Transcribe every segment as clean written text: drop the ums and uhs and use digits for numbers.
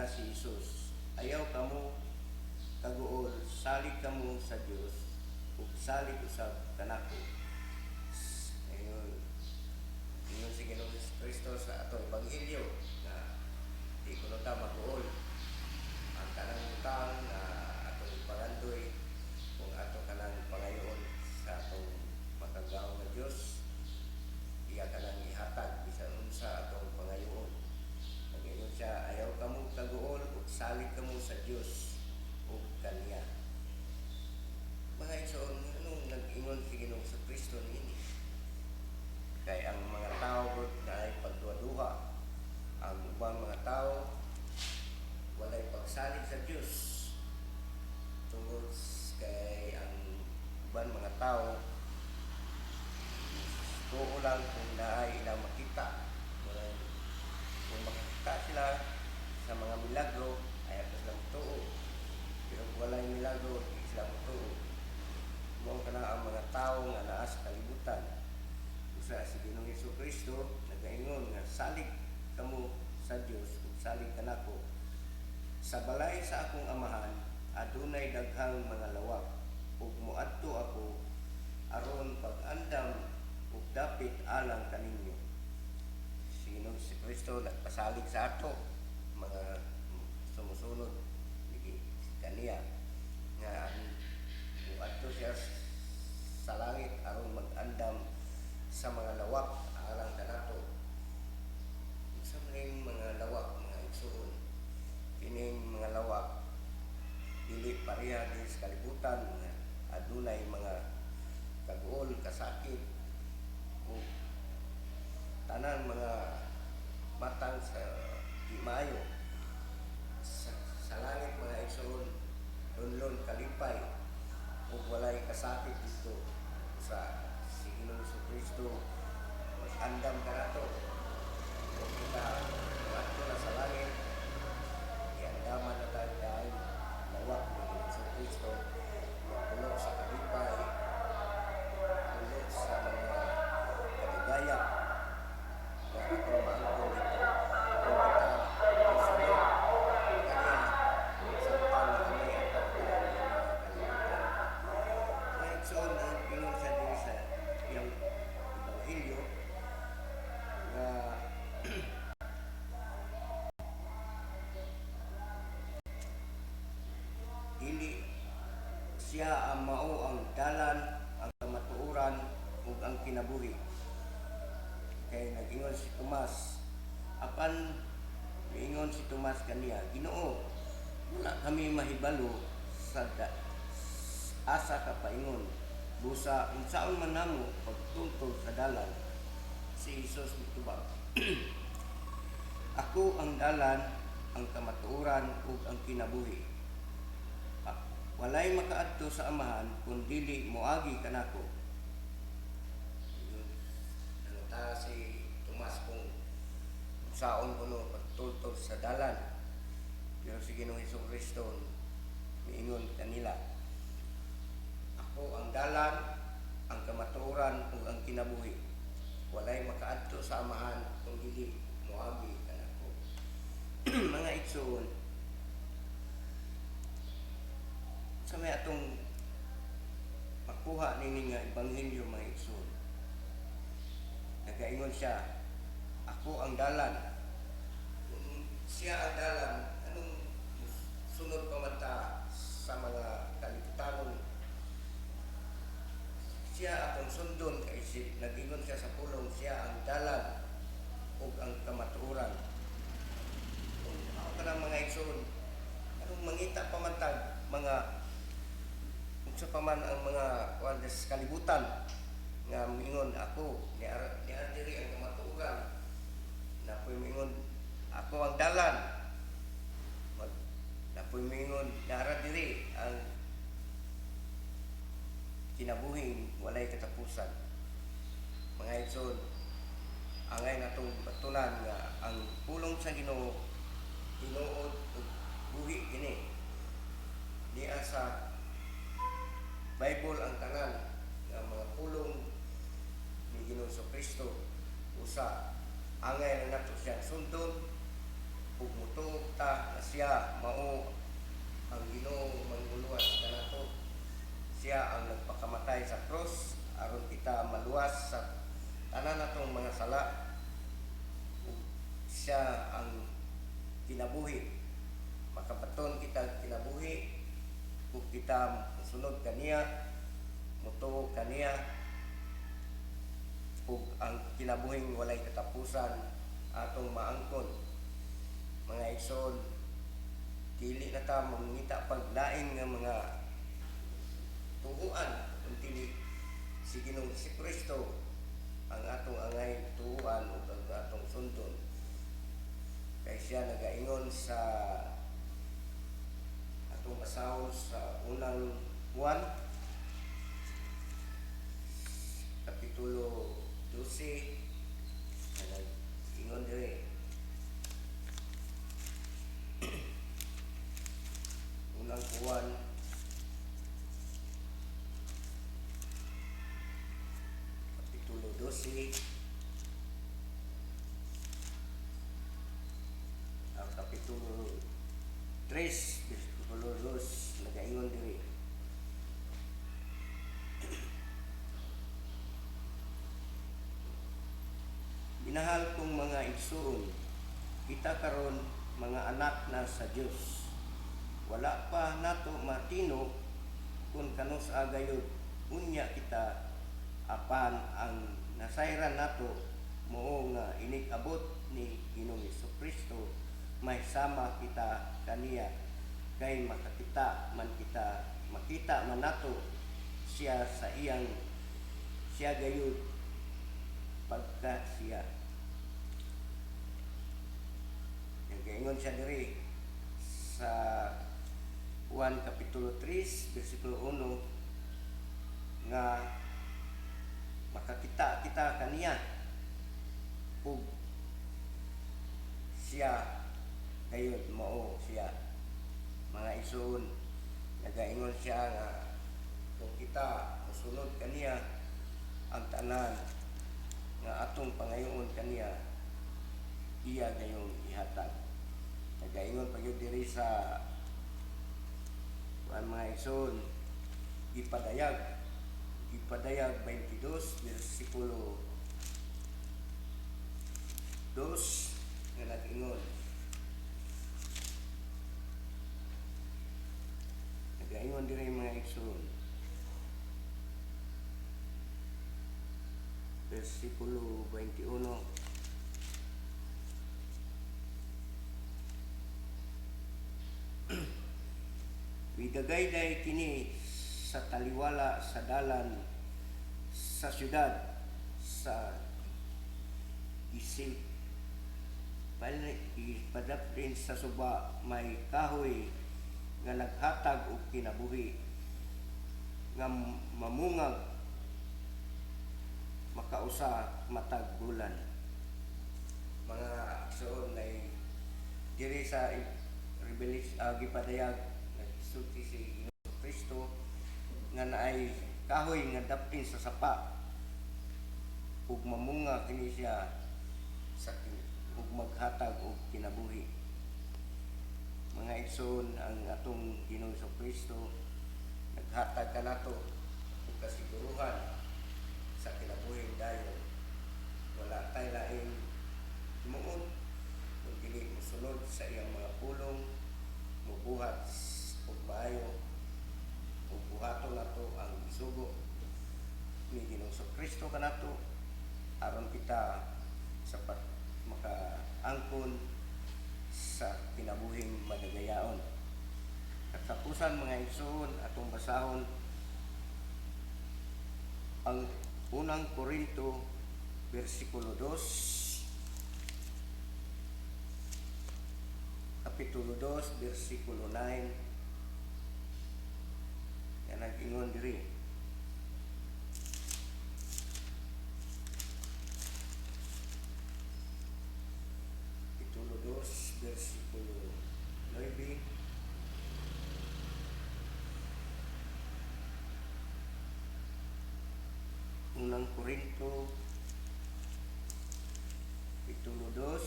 si Jesus, "Ayaw kamo kaguol, salig kamo sa Dios ug salig usab kanako." Ayun, ingon si Ginoong Kristo sa atong ebanghelyo na di kuno ta maguol. Ang tanang butang nga atong ipangandoy, kung ato kanang pangayoon sa atong makagagahom nga Dios, iya kanang ihatag bisan unsa atong pangayoon. Nag-ingon siya, "Ayaw kamo kaguol ug salig kamo sa Dios ug kaniya." Mga igsoon, anong nag-ingon si Ginoong Kristo niini? Kay ang mga tao gud naay pagduha-duha. Ang ubang mga tao walay pagsalig sa Dios tungod kay ang uban mga tao tuo lang kung naay ilang makita. Kung makita sila sa mga milagro, ay ato sila tuo. Pero kung walay milagro, di sila motuo. Mao kana ang mga tao nga naa sa kalibutan. Usa si Ginoong Hesus Kristo nagaingon nga salig kamo sa Dios ug salig kanako. "Sa balay sa akong Amahan adunay daghang mga lawak ug moadto ako aron pag-andam og dapit alang kaninyo." Si Ginoong Hesus Kristo nagpasalig sa ato mga sumusunod kaniya nga moadto siya sa langit aron mag-andam sa mga lawak alang kanato. Unsa man ning mga lawak, mga igsuon? Kining mga lawak dili pareha din sa kalibutan nga adunay mga kaguol, kasakit ug tanan mga matang sa di maayo. Sa langit, mga igsoon, lunlon, kalipay ug walay kasakit dito. Sa si Ginoong Kristo mag-andam kanato. Kung kita moadto na sa langit, iandaman na tayo dahil lawak ni Ginoong Kristo nga puno sa kalipay, puno sa mga kaligaya na atong maangkon dito kung kita mosunod kaniya samtang naanay ang katuyan ng mga kalibutan. Mga igsoon, ang ingon siya diri sa iyang ebanghelyo nga dili siya ang mao ang dalan, ang kamatuoran ug ang kinabuhi. Kay nag-ingon si Tomas, apan miingon si Tomas kaniya, "Ginoo, wala kami mahibalo sa asa ka paingon. Busa unsaon man namo pagtultol sa dalan?" Si Jesus mitubag, "Ako ang dalan, ang kamatuoran ug ang kinabuhi. Walay makaadto sa Amahan kun dili moagi kanako." Yun. Nangutana si Tomas kung unsaon kuno pagtultol sa dalan. Pero si Ginoong Hesus Kristo miingon kanila, "Ako ang dalan, ang kamatuoran ug ang kinabuhi. Walay makaadto sa Amahan kung dili moagi kanako." Mga igsoon, sa may atong makuha nini nga ebanghelyo, mga igsoon. Nagaingon siya, "Ako ang dalan." Kung siya ang dalan, anong sunod pa man ta sa mga kalibutanon? Siya atong sundon kay si, nag-ingon siya sa pulong, siya ang dalan ug ang kamatuoran. Kung ako ka ng mga igsoon, anong mangita pa man tag mga unsa pa man ang mga kuan sa kalibutan nga miingon, "Ako ni ara diri ang kamatuoran," napoy miingon, "Ako ang dalan," mag napoy miingon, "Niara diri ang kinabuhing walay katapusan." Mga igsoon, angay natong batunan nga ang pulong sa Ginoo tinuod ug buhi kini. Niya sa Bible ang tanan nga mga pulong ni Ginoong Kristo. Usa angay na nato siyang sundon. Ug motuo ta nga siya mao ang Ginoong manluluwas kanato. Siya ang nagpakamatay sa krus aron kita maluwas sa tanan natong mga sala. Ug siya ang kinabuhi. Makabaton kita kinabuhi ug kita mosunod kaniya, motuo kaniya, ug ang kinabuhing walay katapusan atong maangkon. Mga igsoon, dili na ta mangita pag lain nga mga tuuan kung dili si Ginoong Kristo ang atong angay tuuan ug ang atong sundon. Kay siya nagaingon sa atong basahon sa Unang Juan Kapitulo 12 na nag-ingon diri. Unang Juan Kapitulo 12, ang Kapitulo 3 versikulo 2, nagaingon diri. Minahal kong mga igsuon, kita karon mga anak na sa Dios. Wala pa nato matino kung kanus-a gayud unya kita, apan ang nasayran nato mao nga inig-abot ni Ginoong Kristo mahisama kita kaniya, kay makakita man kita, makita man nato siya sa iyang siya gayud pagka siya. Nagaingon siya diri sa Juan Kapitulo 3 versikulo 1 nga makakita kita kaniya ug siya gayud mao siya. Mga igsoon, nagaingon siya nga kung kita mosunod kaniya, ang tanan nga atong pangayoon kaniya iya gayong ihatag. Nagaingon pa gyud diri sa kuan, mga igsoon, gipadayag 22 versikulo 2 nga nagaingon diri, mga igsoon, versikulo 21. Midagayday kini sa taliwala sa dalan sa syudad sa isip ipadapin sa suba may kahoy nga naghatag og kinabuhi nga mamungag makausa matag bulan. Mga igsoon, ay diri sa Revelation, gipadayag, nagsulti si Ginoong Kristo nga naay kahoy nga dapin sa sapa ug mamunga kini siya sa ug maghatag og kinabuhi. Mga igsoon, ang atong Ginoong Kristo naghatag kanato og kasiguruhan sa kinabuhing dayon. Wala tay laing himuon kung dili mosunod sa iyang mga pulong, mubuhat og maayo ug buhaton nato ang gisugo ni Ginoong Kristo kanato aron kita sapat makaangkon sa kinabuhing madagayaon. Katapusan, mga igsoon, atong basahon ang Unang Korinto versikulo 2, Kapitulo 2 versikulo 9 nga nag-ingon diri. Kapitulo 2 versikulo 9. Unang Korinto Kapitulo 2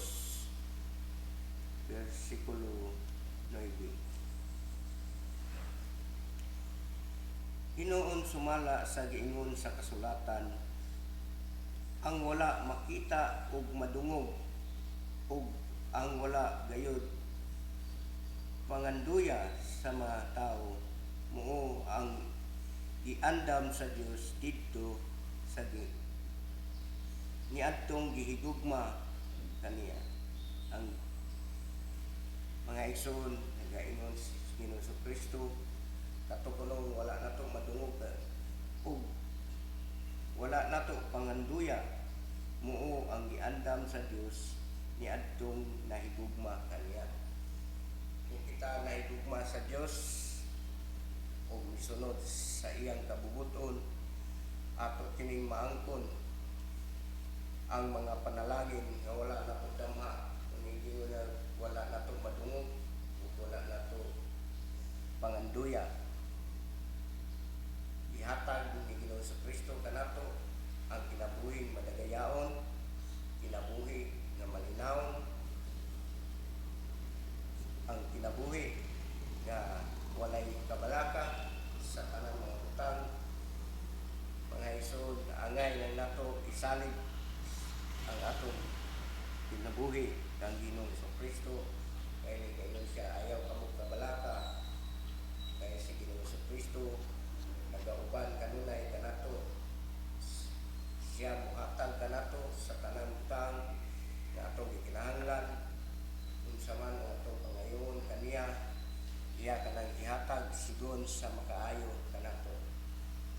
versikulo 9. Hinuon, sumala sa giingon sa kasulatan, ang wala makita ug madungog ug ang wala gayud panganduya sa mga tao, mao ang giandam sa Dios didto sa niadtong gihigugma kaniya. Ang mga igsoon, nagaingon si Ginoong Kristo, kato kunong wala nato madungog ug wala nato panganduya, mao ang giandam sa Dios niadtong nahigugma kaniya. Kung kita nahigugma sa Dios ug misunod sa iyang kabubuton, ato kining maangkon ang mga panalangin nga wala nato damha, kung hindi na wala nato madungog ug wala nato panganduya. Gihatag ni Ginoong Kristo kanato ang kinabuhing madagayaon, kinabuhi nga malinawon, ang kinabuhi nga walay kabalaka sa tanang mga butang. Mga igsoon, angay lang nato isalig ang atong kinabuhi kang Ginoong Kristo, kay gayon siya, "Ayaw kamo kabalaka, kay si Ginoong Kristo nagauban kanunay kanato. Siya muhatag kanato sa tanang butang nga atong gikinahanglan. Unsa man ang atong pangayoon kaniya, iya kanang ihatag sigon sa makaayo kanato."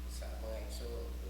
Sa mga igsoon,